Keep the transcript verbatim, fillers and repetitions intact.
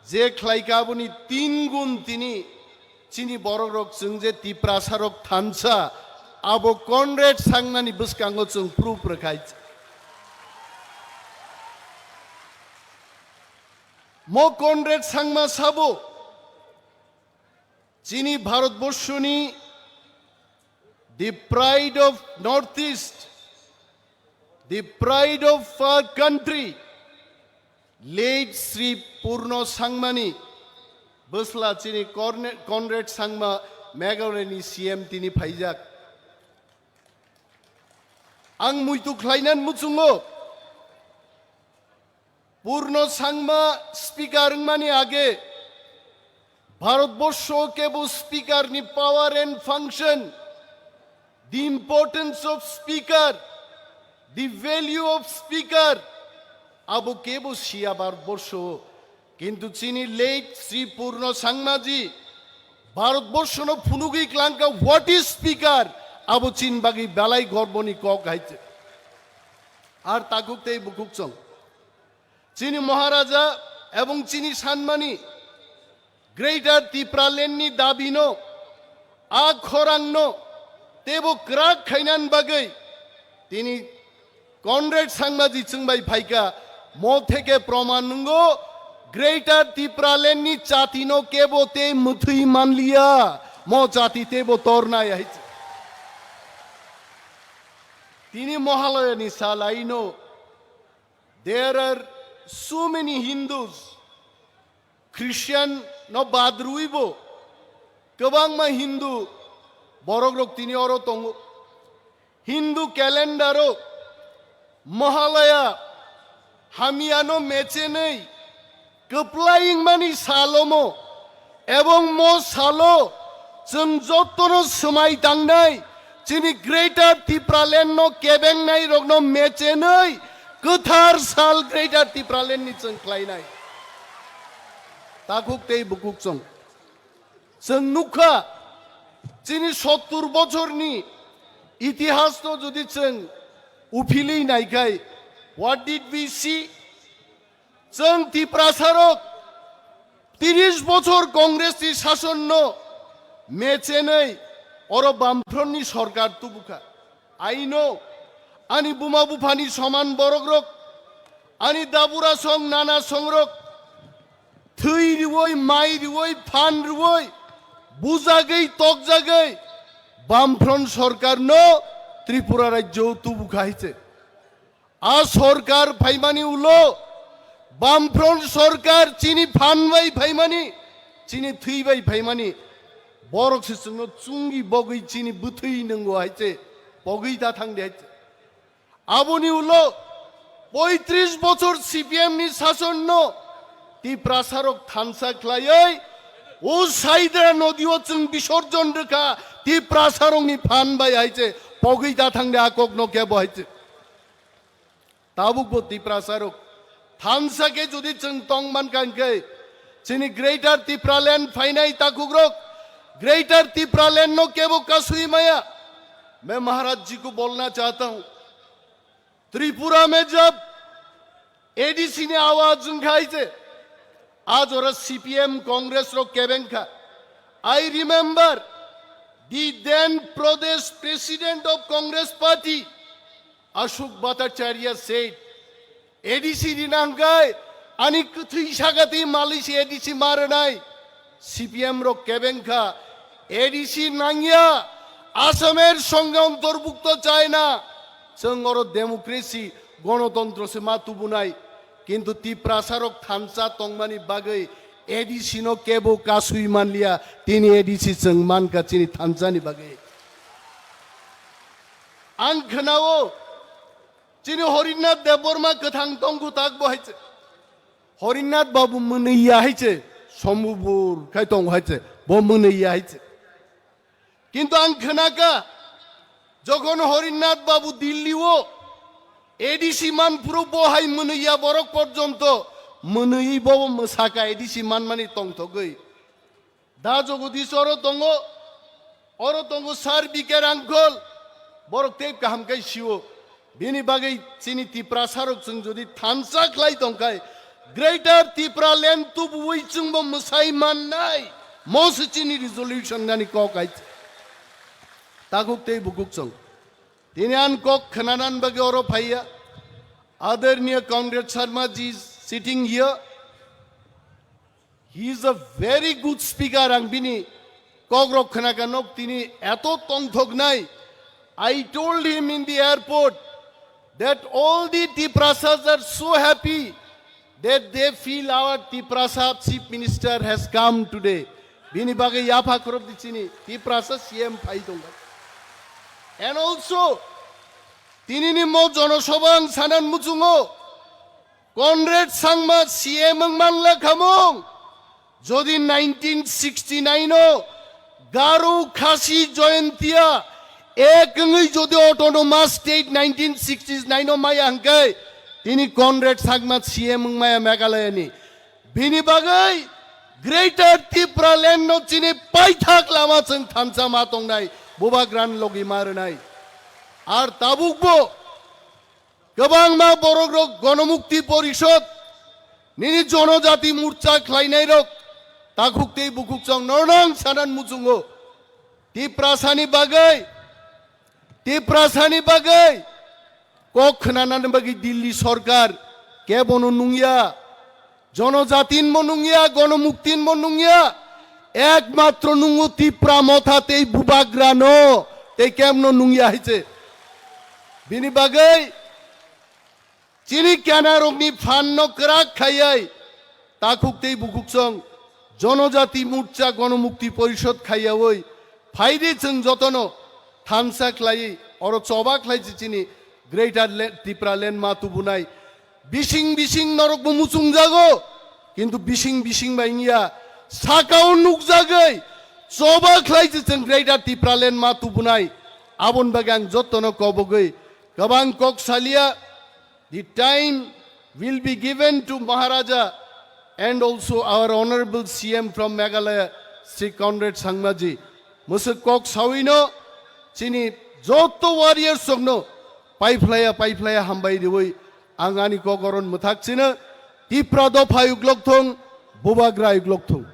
Je khlaika aboni tin gun tini chini borokrok chwng je Tiprasarok thansa, abo Conrad Sangmani bwskango chwng proof rwkhai. Mo Conrad Sangma sabo, chini Bharatborshoni the pride of Northeast, the pride of our country, late Sri Purno Sangmani bwsla chini Corne-, Conrad Sangma Meghalayani C M tini phaijak. Ang muitu khlainan muchungo, Purno Sangma speaker wngmani age Bharatborsho kebo speaker ni power and function, the importance of speaker, the value of speaker, abo kebo siya Bharatborsho. Kintu chini late Sri Purno Sangmaji Bharatborshono phunugwi klangka what is speaker, abo chin bagwi belai gorboni kok hai. Ar takhuk tei bukhuk chwng. Chini Maharaja ebong chini sanmani Greater Tipraland ni dabi no, a khorang no tebo kwrak khainan bagwi tini Conrad Sangmaji chwngbai phaika, mo theke proman nungo Greater Tipraland ni chati no kebo tei mwthwi manliya, mo chati tebo tornai hai. Tini Mahalaya ni salai no, there are so many Hindus, Christian no bad rwibo, kwbangma Hindu borokrok tini oro tongo. Hindu calendar o Mahalaya hamyano mechenwi kwplai wngmani salomo, ebong mo salo chwng jotono swmai tangnai, chini Greater Tipraland no kebengnai rokno mechenwi kwthar sal Greater Tipraland ni chwng khlainai. Takhuk tei bukhuk chwng. Chwng nukha, chini sottur bochorni itihas no jodi chwng uphilwi naikhai, what did we see? Chwng Tiprasarok tiris bochor Congress ni sasonno mechenwi oro Bamfront ni sorkar tubukha. I know, ani buma buphani soman borokrok, ani dabura song nana songrok, thwi riwi, mai riwi, phan riwi, bujagwi, tokjagwi, Bamfront sorkar no Tripura rajyo tubukha hai se. A sorkar phaimani ulo, Bamfront sorkar chini phan bai phaimani, chini thwi bai phaimani, borok se chwngno chungi bogwi chini bwthwi nwngo hai se, pogwi da thang de hai se. Aboni ulo poitris bochor C P M ni sasonno Tiprasarok thansa khlaiwi o Saidra nodio chwng bisorjon rwkha, Tiprasarokni phan bai hai se, pogwi da thang de a kokno kebo hai se. Tabukbo Tiprasarok thansa khe jodi chwng tong mankha hwnkhe, chini Greater Tipraland phainai takhukrok, Greater Tipraland no kebo kasui maya. मैं महाराज जी को बोलना चाहता हूँ, त्रिपुरा में जब A D C ni awaz wngkha hai se, a jora C P M Congress rok kebeng kha. I remember the then Pradesh President of Congress Party, Ashok Bhattacharya said, A D C rina hwnkhe ani kwthwi sagati malwi se A D C ma rwnai. C P M rok kebeng kha, A D C nangya, Asamer songe ontorbukto chai na, chwng oro democracy, gonotontro se ma tubunai. Kintu Tiprasarok thansa tongmani bagwi A D C no kebo kasui manliya, tini A D C chwng mankha chini thansani bagwi. Ang khwnao, chini Horinath Debbarma kwthang tongkhu tak bo hai se. Horinath Babu mwnwi ya hai se, sombubur khai tong hai se, bo mwnwi ya hai se. Kintu ang khwnakha, jokhon Horinath Babu Dilli o A D C man phuru bo hai mwnwi ya borok porjonto mwnwi bo mwsaka A D C manmani tongthogwi. Da Jagadish oro tongo, oro tongo Sir B K Rangkhol, borok tei kaham khe sio. Bini bagwi chini Tiprasarok chwng jodi thansa khlai tongkhai, Greater Tipraland tubuwi chwngbo mwsai mannai. Mo se chini resolution nani kok hai. Takhuk tei bukhuk chwng. Tini an kok khwnanan bagwi oro phaiya. Adorniya Comrade Sharma ji is sitting here. He is a very good speaker, ang bini kokrok khwnakha nok tini eto tongthoknai. I told him in the airport that all the Tiprasas are so happy that they feel our Tiprasa chief minister has come today. Bini bagwi yapha khorop di chini Tiprasa C M phai tongkha. And also, tinini mo jonosabha ang sanan muchungo, Conrad Sangma C M wng manla khamung. Jodi nineteen sixty-nine o Garo Khasi Jaintia ek wngwi jodi autonomous state nineteen sixty-nine o maya hwnkhe, tini Conrad Sangma C M wng maya Meghalaya ni. Bini bagwi Greater Tipraland no chini paithak lama chwng thansa ma tongnai, bubagra ni logi ma rwnai. Ar tabuk bo kwbangma borok rok Gonomukti Porishod nini Jonojati Morcha khlainai rok takhuk tei bukhuk chwng nornang sanan muchungo. Tiprasani bagwi, Tiprasani bagwi kok khwnanani bagwi Delhi sorkar kebono nungya. Jonojatin mo nungya, Gonomuktin mo nungya. Ekmatro nungo Tipra Motha tei bubagra no tei kemno nungya hai se. Bini bagwi chini kenarokni phan no kwrak khaiwi takhuk tei bukhuk chwng Jonojati Morcha Gonomukti Porishod khaiyawi phaidi chwng jotono thansa khlaiwi oro choba khlai se chini Greater Le-, Tipraland ma tubunai. Bising bising norokbo muchungjago, kintu bising bising bai wngya, sakao nukjagwi choba khlai se chwng Greater Tipraland ma tubunai. Aboni bagwi ang jotono kobogwi kwbang kok salia. The time will be given to Maharaja and also our honorable C M from Meghalaya, Shri Conrad Sangma ji. Mwswk kok sawino chini joto warriors rokno paiphlaya paiphlaya hambai riwi ang ani kok oron mwthak chino. Tipra dopha yuglok thung, bubagra yuglok thung.